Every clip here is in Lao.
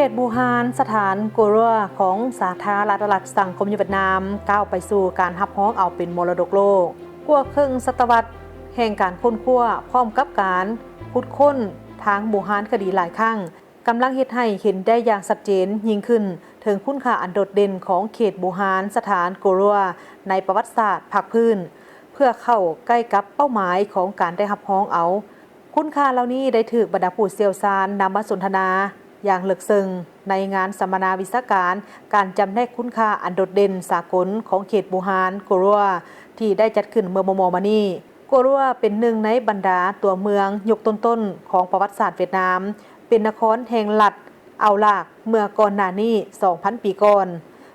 ເຂດບູຮານສະຖານກົວຣັວຂອງສາທາລະນະລັດສັງຄົມນິຍົມຫວຽດນາມ ກ້າວໄປສູ່ການຮັບຮອງເອົາເປັນມໍລະດົກໂລກ. ກວ່າເຄິ່ງສະຕະວັດແຫ່ງການຄົ້ນຄວ້າ ພ້ອມກັບການຂຸດຄົ້ນທາງບູຮານຄະດີຫຼາຍຄັ້ງ ກຳລັງເຮັດໃຫ້ເຫັນໄດ້ຢ່າງຊັດເຈນຍິ່ງຂຶ້ນ ເຖິງຄຸນຄ່າອັນໂດດເດັ່ນຂອງເຂດບູຮານສະຖານກົວຣັວໃນປະຫວັດສາດພາກພື້ນ ເພື່ອເຂົ້າໃກ້ກັບເປົ້າໝາຍຂອງການໄດ້ຮັບຮອງເອົາ. ຄຸນຄ່າເຫຼົ່ານີ້ໄດ້ຖືກບັນດາຜູ້ຊ່ຽວຊານນຳມາສົນທະນາຢ່າງເລິກເຊິ່ງ ໃນງານສຳມະນາວິຊາການການຈຳແນກຄຸນຄ່າອັນໂດດເດັ່ນສາກົນຂອງເຂດບູຮານກົວຣັວ ທີ່ໄດ້ຈັດຂຶ້ນເມື່ອມໍ່ໆມານີ້. ກົວຣັວເປັນໜຶ່ງໃນບັນດາຕົວເມືອງຍຸກຕົ້ນໆຂອງປະຫວັດສາດຫວຽດນາມ, ເປັນນະຄອນແຫ່ງລັດເອົາຫຼາກເມື່ອກ່ອນໜ້ານີ້ສອງພັນປີກ່ອນ,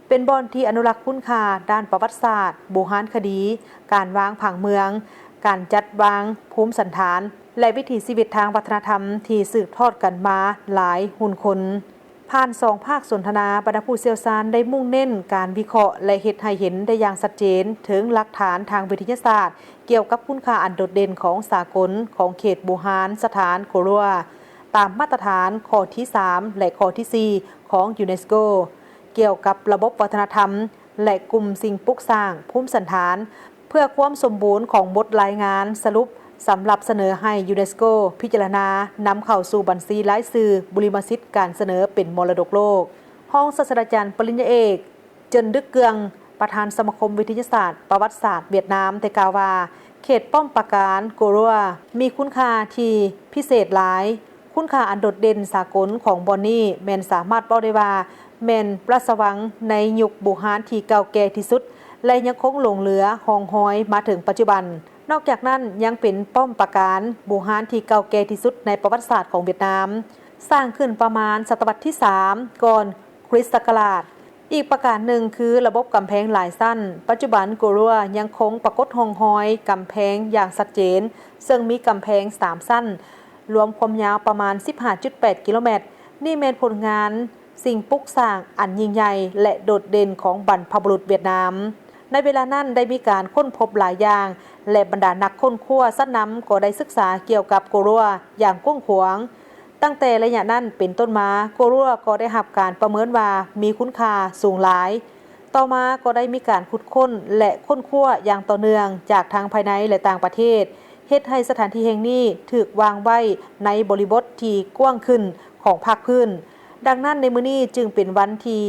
ເປັນບ່ອນທີ່ອະນຸລັກຄຸນຄ່າດ້ານປະຫວັດສາດ, ບູຮານຄະດີ, ການວາງຜັງເມືອງ, ການຈັດວາງພູມສັນຖານ ແລະ ວິຖີຊີວິດທາງວັດທະນະທຳທີ່ສືບທອດກັນມາຫຼາຍຮຸ່ນຄົນ. ຜ່ານສອງພາກສົນທະນາ, ບັນດາຜູ້ຊ່ຽວຊານໄດ້ມຸ່ງເນັ້ນການວິເຄາະ ແລະ ເຮັດໃຫ້ເຫັນໄດ້ຢ່າງຊັດເຈນເຖິງຫຼັກຖານທາງວິທະຍາສາດກ່ຽວກັບຄຸນຄ່າອັນໂດດເດັ່ນຂອງສາກົນຂອງເຂດບູຮານສະຖານກົວຣັວ ຕາມມາດຕະຖານຂໍ້ທີສາມ ແລະ ຂໍ້ທີສີ່ຂອງຢູເນສໂກ ກ່ຽວກັບລະບົບວັດທະນະທຳ ແລະ ກຸ່ມສິ່ງປຸກສ້າງພູມສັນຖານ ເພື່ອຄວາມສົມບູນຂອງບົດລາຍງານສະຫຼຸບສຳລັບສະເໜີໃຫ້ຢູເນສໂກພິຈາລະນານຳເຂົ້າສູ່ບັນຊີລາຍຊື່ບຸລິມະສິດການສະເໜີເປັນມໍລະດົກໂລກ. ຮອງສາດສະດາຈານປະລິນຍາເອກ ເຈິນ ດຶກເກືອງ ປະທານສະມາຄົມວິທະຍາສາດປະຫວັດສາດຫວຽດນາມ ໄດ້ກ່າວວ່າ ເຂດປ້ອມປາການກົວຣັວມີຄຸນຄ່າທີ່ພິເສດຫຼາຍ. ຄຸນຄ່າອັນໂດດເດັ່ນສາກົນຂອງບ່ອນນີ້ແມ່ນສາມາດເວົ້າໄດ້ວ່າແມ່ນພະລາຊະວັງໃນຍຸກບູຮານທີ່ເກົ່າແກ່ທີ່ສຸດ ແລະ ຍັງຄົງຫຼົງເຫຼືອຮ່ອງຮອຍມາເຖິງປັດຈຸບັນ. ນອກຈາກນັ້ນຍັງເປັນປ້ອມປາການບູຮານທີ່ເກົ່າແກ່ທີ່ສຸດໃນປະຫວັດສາດຂອງຫວຽດນາມ, ສ້າງຂຶ້ນປະມານສະຕະວັດທີສາມ ກ່ອນຄຣິສຕະສັກກະລາດ. ອີກປະການໜຶ່ງຄືລະບົບກຳແພງຫຼາຍຊັ້ນ. ປັດຈຸບັນກົວຣັວຍັງຄົງປາກົດຮ່ອງຮອຍກຳແພງຢ່າງຊັດເຈນ, ເຊິ່ງມີກຳແພງສາມຊັ້ນ, ລວມຄວາມຍາວປະມານສິບຫ້າຈຸດແປດກິໂລແມັດ. ນີ້ແມ່ນຜົນງານສິ່ງປຸກສ້າງອັນຍິ່ງໃຫຍ່ ແລະ ໂດດເດັ່ນຂອງບັນພະບຸລຸດຫວຽດນາມ. ໃນເວລານັ້ນໄດ້ມີການຄົ້ນພົບຫຼາຍຢ່າງ ແລະ ບັນດານັກຄົ້ນຄວ້າຊັ້ນນຳກໍໄດ້ສຶກສາກ່ຽວກັບກົວຣັວຢ່າງກວ້າງຂວາງ. ຕັ້ງແຕ່ໄລຍະນັ້ນເປັນຕົ້ນມາ, ກົວຣັວກໍໄດ້ຮັບການປະເມີນວ່າມີຄຸນຄ່າສູງຫຼາຍ. ຕໍ່ມາກໍໄດ້ມີການຂຸດຄົ້ນ ແລະ ຄົ້ນຄວ້າຢ່າງຕໍ່ເນື່ອງຈາກທັງພາຍໃນ ແລະ ຕ່າງປະເທດ, ເຮັດໃຫ້ສະຖານທີ່ແຫ່ງນີ້ຖືກວາງໄວ້ໃນບໍລິບົດທີ່ກວ້າງຂຶ້ນຂອງພາກພື້ນ. ດັ່ງນັ້ນ, ໃນມື້ນີ້ຈຶ່ງເປັນວັນທີ່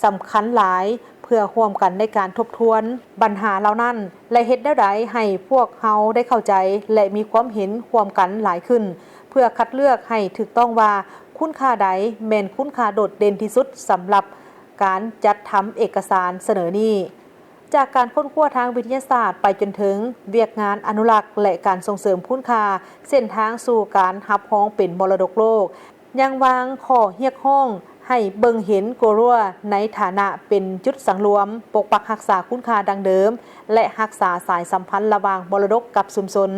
ສຳຄັນຫຼາຍ ເພື່ອຮ່ວມກັນໃນການທົບທວນບັນຫາເຫຼົ່ານັ້ນ ແລະ ເຮັດແນວໃດໃຫ້ພວກເຮົາໄດ້ເຂົ້າໃຈ ແລະ ມີຄວາມເຫັນຮ່ວມກັນຫຼາຍຂຶ້ນ ເພື່ອຄັດເລືອກໃຫ້ຖືກຕ້ອງວ່າຄຸນຄ່າໃດແມ່ນຄຸນຄ່າໂດດເດັ່ນທີ່ສຸດສຳລັບການຈັດທຳເອກະສານສະເໜີນີ້. ຈາກການຄົ້ນຄວ້າທາງວິທະຍາສາດໄປຈົນເຖິງວຽກງານອະນຸລັກ ແລະ ການສົ່ງເສີມຄຸນຄ່າເສັ້ນທາງສູ່ການຮັບຮອງເປັນມໍລະດົກໂລກ, ຍັງວາງຂໍ້ຮຽກຮ້ອງໃຫ້ເບິ່ງເຫັນກົວຣັວໃນຖານະເປັນຈຸດສັງລວມ, ປົກປັກຮັກສາຄຸນຄ່າດັ້ງເດີມ ແລະ ຮັກສາສາຍສຳພັນລະຫວ່າງມໍລະດົກກັບຊຸມຊົນ.